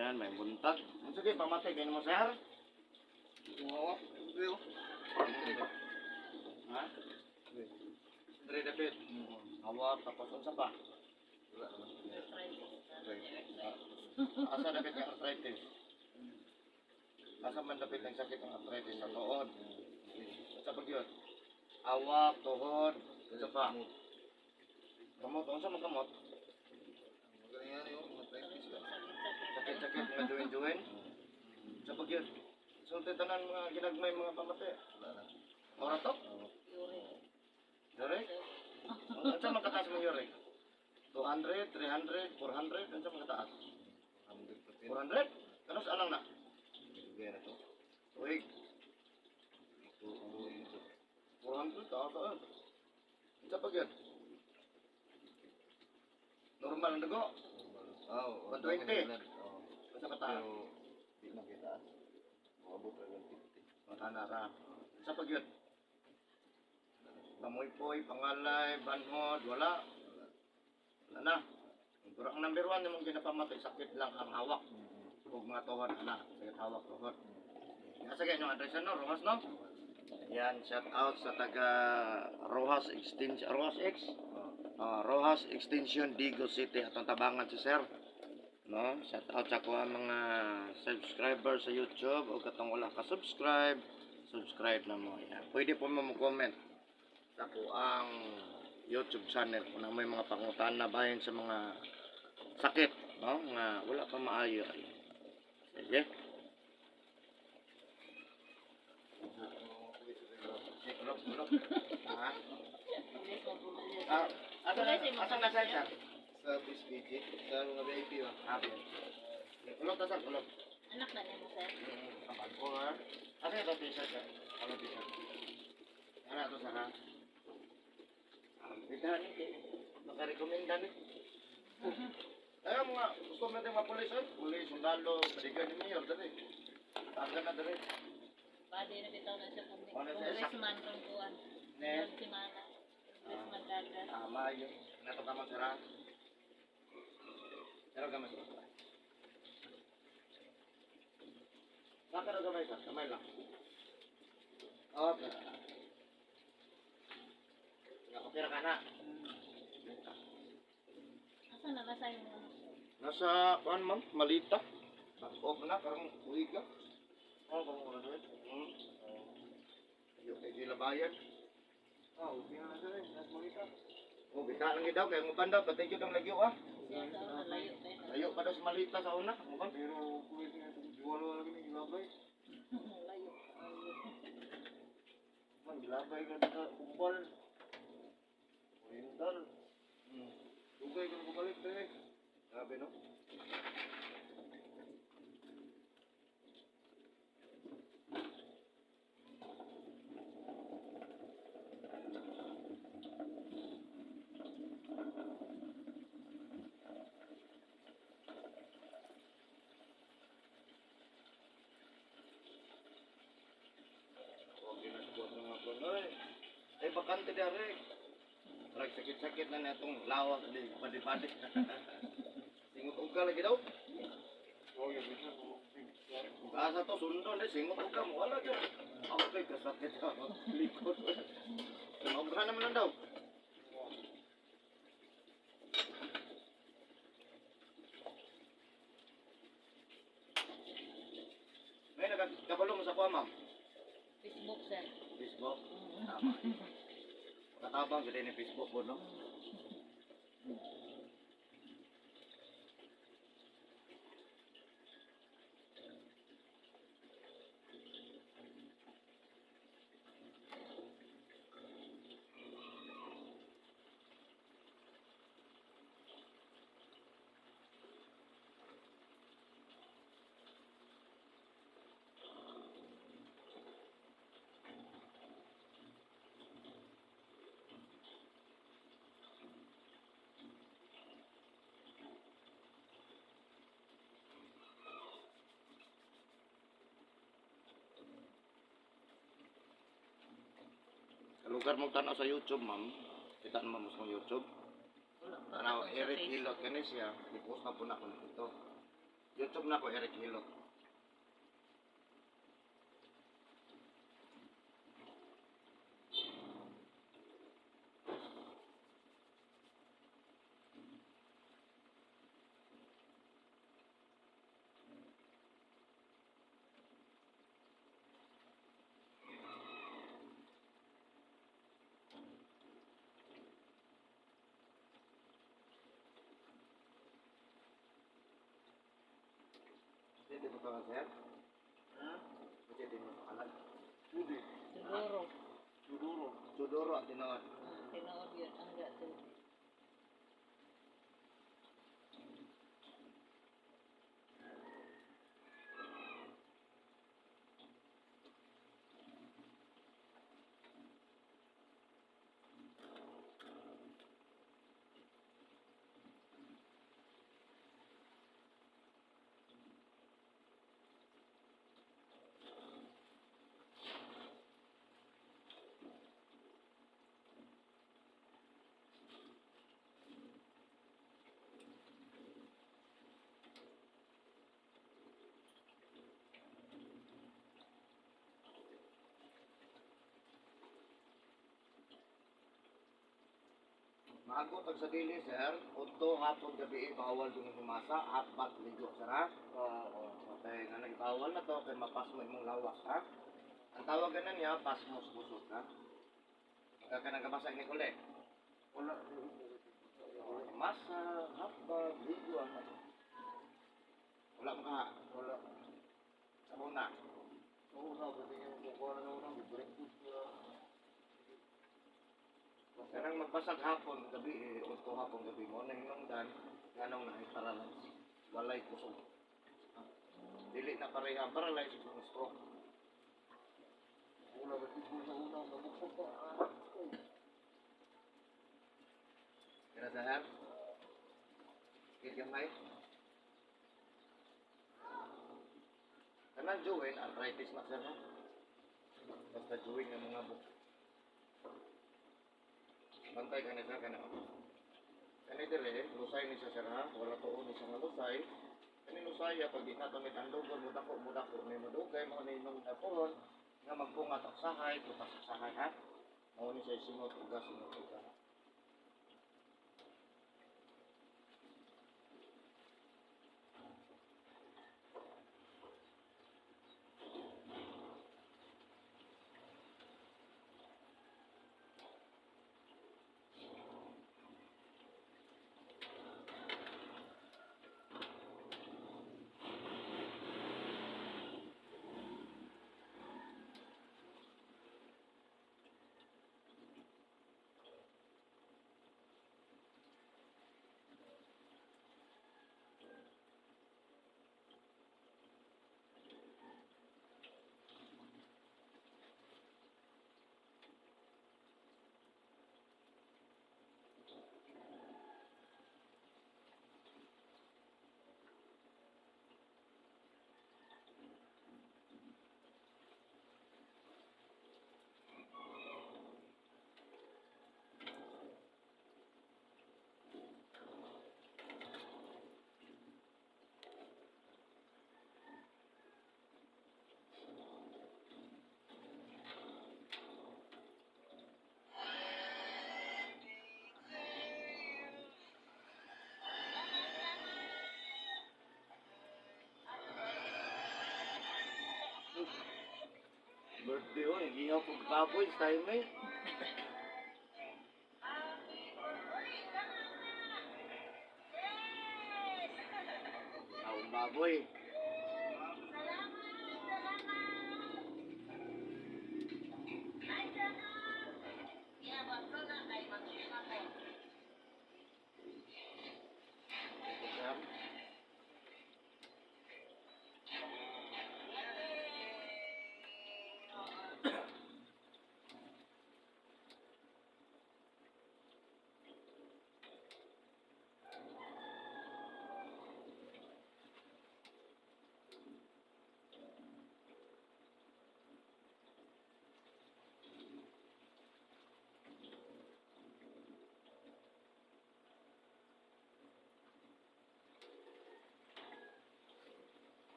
Yan, may buntag. Sige, pamatay kayo mo, sir. Hawak. Pero. Ha? Dre dapit. Hawak, tapos unsa pa? Asa dapit ng arthritis? Asa man dapit ang sakit ng arthritis sa tuhod? Unsa pa gyud? Awak, tuhod, unsa pa? Kamot, unsa man kamot? Magaling yan yung mga practice ba? Sakit-sakit mga juin-juin. Unsa pa gyud? Sulti tanan mga ginagmay mga pamati. Wala na. Ora to? Yuri? Unsa man kataas mo yuri? 200, 300, 400, unsa man kataas? 100%. 400? Kano sa alang na? Gaya na to. Tuig. Ito. 400, taas taas. Unsa pa gyud? Normal ang dugo. Ah, oo. 120. Oo. Unsa kataas? Pero, di man kita. Maabot ang 150. Matana ra. Unsa pa gyud? Pamuypoy, pangalay, banhod, wala. Wala na. Pero ang number one namang ginapamatay, sakit lang ang hawak. Ug mga tuhod, ana. Sakit hawak, tuhod. Yan, sige, inyong address ano, Rojas, no? Yan, shout out sa taga Rojas Extension, Rojas X? Ah, Rojas Extension, Digo City, atong tabangan si sir. No? Shout out sa kuha mga subscriber sa YouTube o katong wala ka subscribe, subscribe na mo. Yan. Pwede po mo comment sa kuang YouTube channel kung na may mga pangutan na bahin sa mga sakit, no? Nga wala pa maayo. Ayan. Sige. Ulok, ulok. Ha? Ah, asa na, asa na sir? Sa BSBG, sa mga VIP ba? Ah, bien. Ulok ta sir, ulok. Anak na nimo, sir. Kapag ko ha. Asa ito t-shirt sir? Ano t-shirt? Ano to sir ha? Bitahan ni kay makarekomenda ni. Ay mga gusto natin mga pulis ay, pulis, sundalo, balikan ni mayor dali. Tagan na dali. Bali na bitaw na siya kung Wala siya, congressman kung kuan. Ne. Kung si Mana. Congressman Daga. Tama yun. Nato ka man sir ha. Pero gamay sir. Saka na gamay sir, gamay lang. Okay. Nakapira ka na. Asa na ba sa inyo? Nasa, kuan ma'am, malita. Off na, karong uwi ka. Oo, kung muna doon. Yung kay Gilabayan. Ah, okay na sir eh. Nas makita. O, bita lang daw, kaya nguban daw, patay yun ang lagyo ah. Siya sa una layo pa yun. Layo pa daw sa malita sa una. Nguban. Pero, kung ito nga itong juwalo lagi ni Gilabay. Layo. Man, Gilabay ka sa kumpal. Oriental. Dugay ka na bumalik eh. Grabe no? Huwag yun na sa mga kunoy. Ay, bakante dari. Parang sakit-sakit na na itong lawak di padi-padi. Singot uga lagi daw. Oo, yun yun. Asa to sundon eh, singot uga mo wala gyud. Okay, kasakit ako. Likod. Maubra naman lang daw. May nagkabalo mo sa kuha, ma'am. Facebook, sir. Facebook. Tama. Katabang gid ni Facebook mo, no? Lugar mo tanaw sa YouTube, ma'am. Kita naman mo sa YouTube. Wala pa Tanaw, ako sa Eric Facebook. Hilot kani siya. I-post na po na ko ito. YouTube na ko, Eric Hilot. Pwede mo pa sir? Ha? Pwede mo pa kalag. Pwede. Siguro. Siguro. Sudoro ang tinuod. Ah, tinuod yun ang gato. Maagot ang sa dili, sir. Udto, hapon, gabi, eh, bawal dun humasa. Hapat, ligo, sir, ha? Oo. Okay, nga nagbawal na to, kay mapasmo imong lawas, ha? Ang tawagan na niya, pasmos busot, ha? Kaya ka nagabasa ni Kule. Wala. Masa, hapat, ligo, ano. Wala mo ka, Wala. sa una. Oo na, pwede yung kukuha na naman ang breakfast na. Kanang magbasag hapon, gabi, eh, udto hapon, gabi mo, na hinungdan, ganong na paralyze. Walay kusog. Ha? Dili na pareha ang paralyze ug stroke. Wala, pwede ko sa una, nabuksan pa. Kira sir? Kit gamay? Kanang joint, arthritis na sir, ha? Basta joint ng mga buk. Bantay ka na sir, kana. Kani dili, lusay ni siya sir, ha? Wala tuon ni siya nga lusay. Kani lusay, pag di na tumit ang dugon, mudako, mudako, may madugay, mo ni nung dapuhon, nga magpungat og sahay, butas og sahay, ha? Mao ni siya singot uga, singot uga. ha? Birthday oh, gihaw ko baboy sa time eh. Taong baboy.